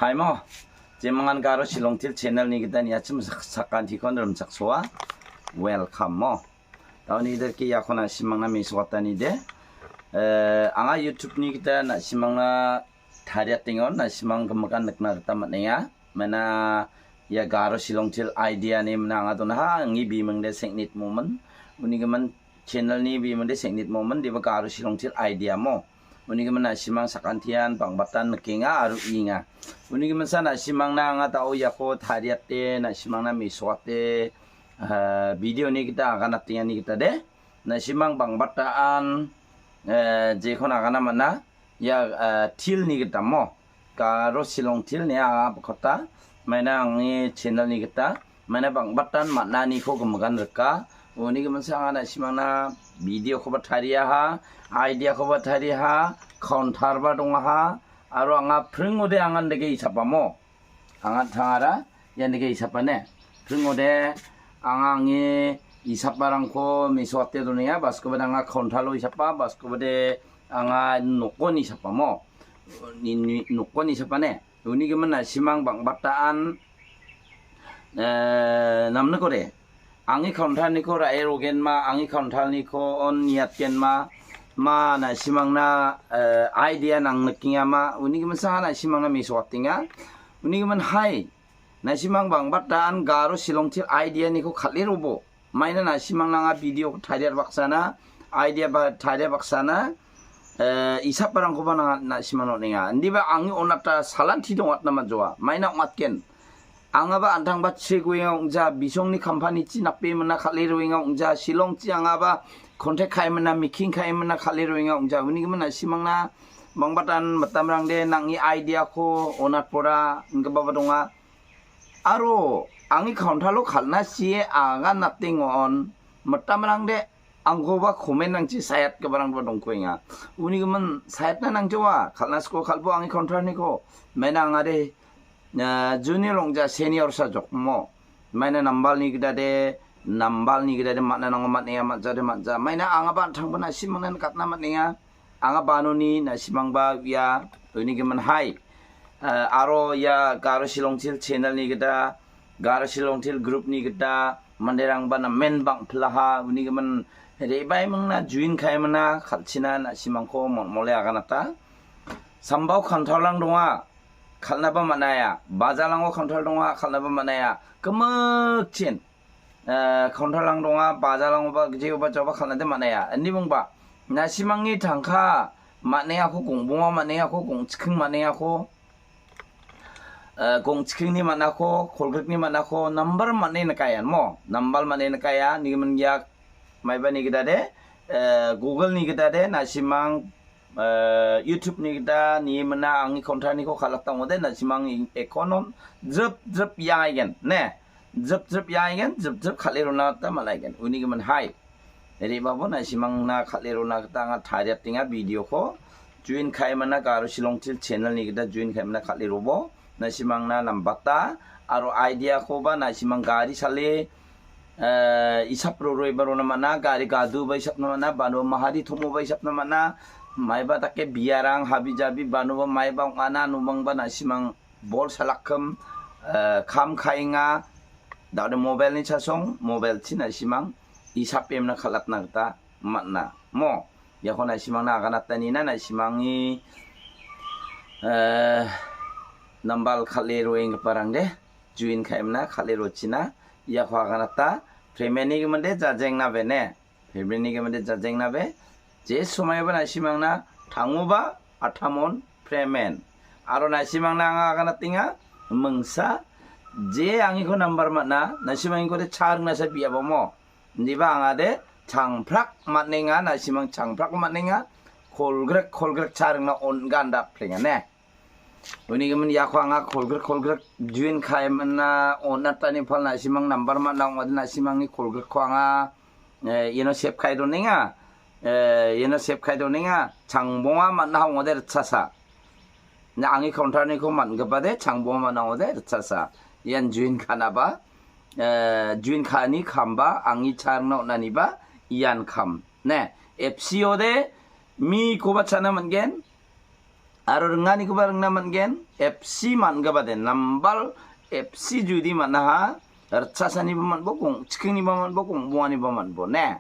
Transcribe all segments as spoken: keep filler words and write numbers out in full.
Hai mo, jemangan Garo Shillong Thil channel-ni gita niachim sak-, sakantikon rimchaksoa. Welcome mo. Tauni derke iako na·simangna mesokatani de. Eh, anga YouTube-ni gita na·simangna tariatengon, na·simang gimikan nikna gita man·enga. Mana ia Garo Shillong Thil idea-ni mina anga donaha, angni bimingde Sengknit Momin. Uni gimin channel-ni bimingde Sengknit Momin, diba Garo Shillong Thil idea mo. Uni gimin na·simang sakantian bang·batan nikenga aro ienga. Uni giminsa na·simangna anga da·o iako tariate, na·simangna mesokate, ah, video-ni gita aganatengani gita de. Na·simang bang·bataan, eh, jekon agana man·a, ia, eh, thil-ni gita mo. Garo Shillong Thil ine anga bakota, maina angni channel-ni gita, maina bang·batan man·aniko gimikan rika. Uni giminsa anga na·simangna video-koba tariaha, idea-koba tariaha, counter-ba dongaha, aro anga pringode angan dege isapamo. Anga tangara, ian dege isapane. Pringode anga angni isaparangko mesokate donenga, baskobade anga counter-o isapa, baskobade anga nokon isapamo. Ni, ni, nokon isapane. Uni gimin na·simang bang·bataan, eh, namnikode. Angni counter-niko ra·e rogenma, angni counter-niko on niatgenma, ma na·simangna, eh, idea nang nikengama, uni giminsa na·simangna mesokatenga. Uni gimin hai, na·simang bang·bataan Garo Shillong Thil idea-niko kal·e robo. Maina na·simangna anga video tariar baksana, idea ba tariar baksana, eh, isaparangkoba nang-, na·simangna on·enga. Indiba angni on·ata salanti dongatna man·joa. Maina ong·atgen. Angaba an·tangba chegoenga ong·ja, bisongni company-chi nape mina kal·e roenga ong·ja, Shillong-chi angaba contact ka·e mina, meeting ka·e mina kal·e roenga ong·ja. Uni gimin na·simangna bang·batan mitamrangde nang·ni idea-ko on·atpora ingipaba donga. Aro angni counter-o kal·na sie aganatengon mitamrangde angkoba comment-rangchi sayatgiparangba dongkuenga. Uni gimin sayatna nangjawa, kal·na siko kal·bo angni counter-niko. Maina angade, ah, junior ong·ja senior-sa jokmo. Maina nambalni gitade, nambalni gitade man·a nango man·enga, man·jade man·ja. Maina angaba an·tangba na·simangna nikatna man·enga. Anga banoni na·simangba uia uni gimin hai. Eh, aro ia Garo Shillong Thil channel-ni gita, Garo Shillong Thil group-ni gita manderangba namen bang·pilaha, uni gimin re·baimingna join ka·emina kal·china na·simangko mol·mole aganata. Sambao counter-rang donga, kal·naba man·aia. Bajalango counter donga, kal·naba man·aia. Gimikchin. Eh, counter-rang donga, bajalangoba, jeoba, jaoba kal·nade man·aia. Indi bongba, na·simangni tangka man·engako, gongbonga man·engako, gongchiking man·engako, eh, gongchikingni man·ako, kolgrikni man·ako, nambar man·e nikaia, mo? Nambar man·e nikaia, nigimin giak, maiba nigitade, eh, Google nigitade, na·simang, eh, YouTube-ni gita ni mina angni counter-niko kal·ata ong·ode, na·simang ekonom jrip jrip iang aigen, ne? Jrip jrip iang aigen, jrip jrip kal·e rona gita man·aigen. Uni gimin hai. Re·babo na·simangna kal·e rona gita anga tariatenga video-ko. Join ka·emana Garo Shillong Thil channel-ni gita join ka·emana kal·e robo. Na·simangna nambata aro idea-koba na·simang gari sale, eh, isap roroeba rona man·a, gari gaduba isapna man·a, banua mahari tomoba isapna man·a, maiba dake biarang habi jabi banua maiba ong·ana nomangba na·simang bol salakkim, eh, kam ka·enga, da·ode mobile-ni chasong, mobile-chi na·simang isap emna kal·atna gita man·a. Mo, iako na·simangna aganatanina na·simangni, eh, nambal kal·e roenggiparangde join ka·emna kal·e rochina iako aganata. Payment-ni giminde jajengna bene. Payment-ni giminde jajengna be. Je somoiba na·simangna tangoba atamon payment. Aro na·simangna anga aganatenga mingsa je angiko nambar man·a, na·simangnikode cha ringnasa biabamo. Indiba angade changprak man·enga, na·simang changprak man·enga, kolgrek kolgrek cha ringna on·ga anda plenga ne. Uni gimin iako anga kolgrek kolgrek join ka·emana on·atani pal na·simang nambar man·a ong·ode na·simangni kolgrekko anga, eh, iano save ka·e donenga. Eh, iano save ka·e donenga. Changbonga man·a ong·ode ritchasa. Na angni counter-niko man·gipade changbonga man·a ong·ode ritchasa. Ian join ka·naba, eh, join ka·ani kamba angni cha ringna on·aniba ian kam. Ne, F C-ode mikoba cha·na man·gen. Aro ringanikoba ringna man·gen, F C man·gipade, nambal F C judi man·aha, ritchasaniba man·bo, gong-, chikingniba man·bo, gong·bonganiba man·bo, ne?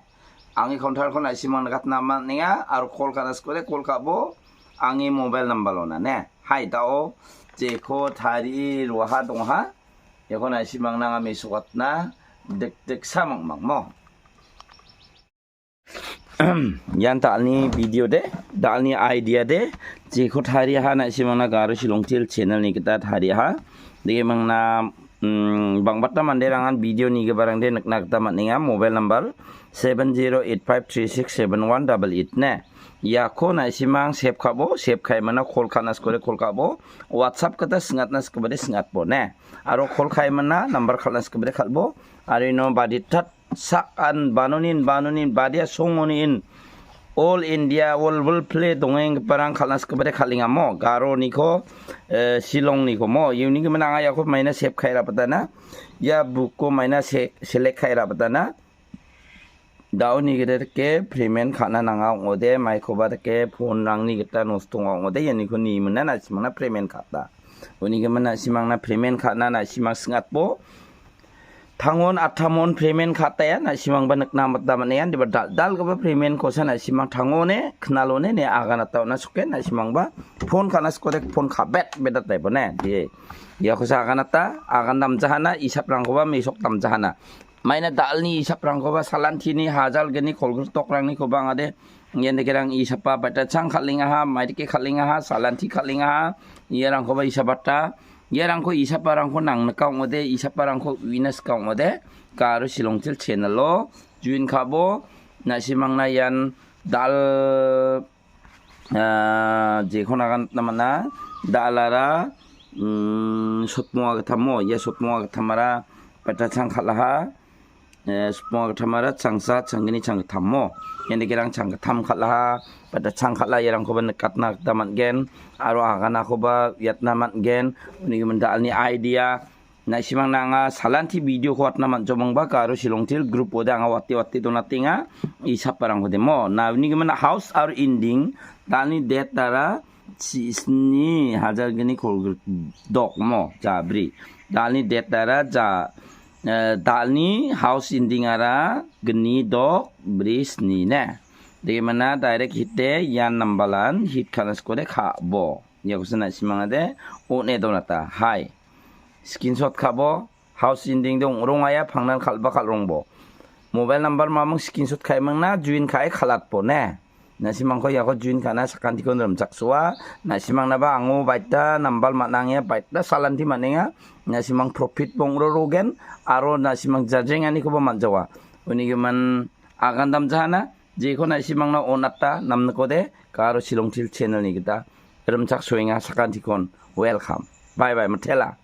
Angni counter-ko na·simang nikatna man·enga, aro call ka·na sikode, call ka·bo, angni mobile number-ona, ne? Hai, da·o, jeko tarie roaha dongaha, iako na·simangna anga mesokatna dikdiksa mangmangmo. Ian da·alni video de, da·alni idea de, jeko tariaha na·simangna Garo Shillong Tales channel-ni gita tariaha. Dege mangna, mm, bang·bata manderangan video nigiparangde nikna gita man·enga. Mobile number seven zero eight five three six seven one double eight ne. Iako na·simang save ka·bo, save ka·emana call ka·na sikode call ka·bo, WhatsApp gita singatna sikode singatbo ne. Aro call ka·emana number kal·na sikode kal·bo, aro ino baditat sak an banonin, banonin, badia songonin, All India, World, World Play dongenggiparang kal·na sikgipade kal·engamo. Garoniko, eh, Shillongniko mo. Iuni gimin anga iako maina save ka·e ra·batana. Ia buko maina se-, select ka·e ra·batana. Da·oni gita dake payment ka·na nanga ong·ode, maikoba dake phone-rangni gita nosto ong·a ong·ode, ianiko nimina na·simangna payment ka·a. Uni gimin na·simangna payment ka·na na·simang singatbo. Tangon atamon payment ka·taia na·simangba nikna gita man·enga, indiba dal·dalgipa payment-kosa na·simang tangone, knalone, ne aganata on·a sokke na·simangba phone ka·na sikode phone ka·bet bedat taibo ne, die. Iakosa aganata, agan damjahana, isaprangkoba mesok damjahana. Maina dal·ni isaprangkoba salantini hajal gni kolgrik tokrangni kobangade, ian dekerang isapa baita chang kal·engaha, maidike kal·engaha, salanti kal·engaha, iarangkoba isapata, iarangko isaparangko nang nika ong·ode, isaparangko uina sika ong·ode, Garo Shillong Tales channel-o join ka·bo, na·simangna ian dal-, ah, jekon agan namana, dal·ara, mm, sotmonga gittamo, ia sotmonga gittamara baita chang kal·aha, eh, sotmonga gittamara changsa, changgni, changgittammo. Ian dekerang changgittam kal·aha, baita chang kal·a, iarangkoba nikatna gita man·gen, aro aganakoba uiatna man·gen, uni gimin dal·ni idea, na·simangna anga salanti video-ko watna man·jomangba, Garo Shillong Tales group-ode anga wate wate donatenga, isaparangkode mo. Na uni gimin house aro ending, dal·ni date-ara, chi-, sni hajar gni kolgrik dok mo, ja bri. Dal·ni date-ara ja, eh, dal·ni house ending-ara gni dok bri sni ne. Degimana direct hit-e ian nambalan hit ka·na sikode ka·bo. Iakosa na·simangade on·e donata. Hai. Screenshot ka·bo. House ending de ong·rongaia pangnan kal·ba kal·rongbo. Mobile number mamung screenshot ka·emangna join ka·e kal·atbo ne. Na·simangko iako join ka·na sakantikon rimchaksoa. Na·simangnaba ango baita nambal man·angenga, baita salanti man·enga. Na·simang profit bong·rorogen aro na·simang jajenganikoba man·jawa. Uni gimin agan damjahana, jeko na·simangna on·ata namnikode, Garo Shillong Tales channel-ni gita rimchaksoenga sakantikon. Welcome. Bye bye, mitela.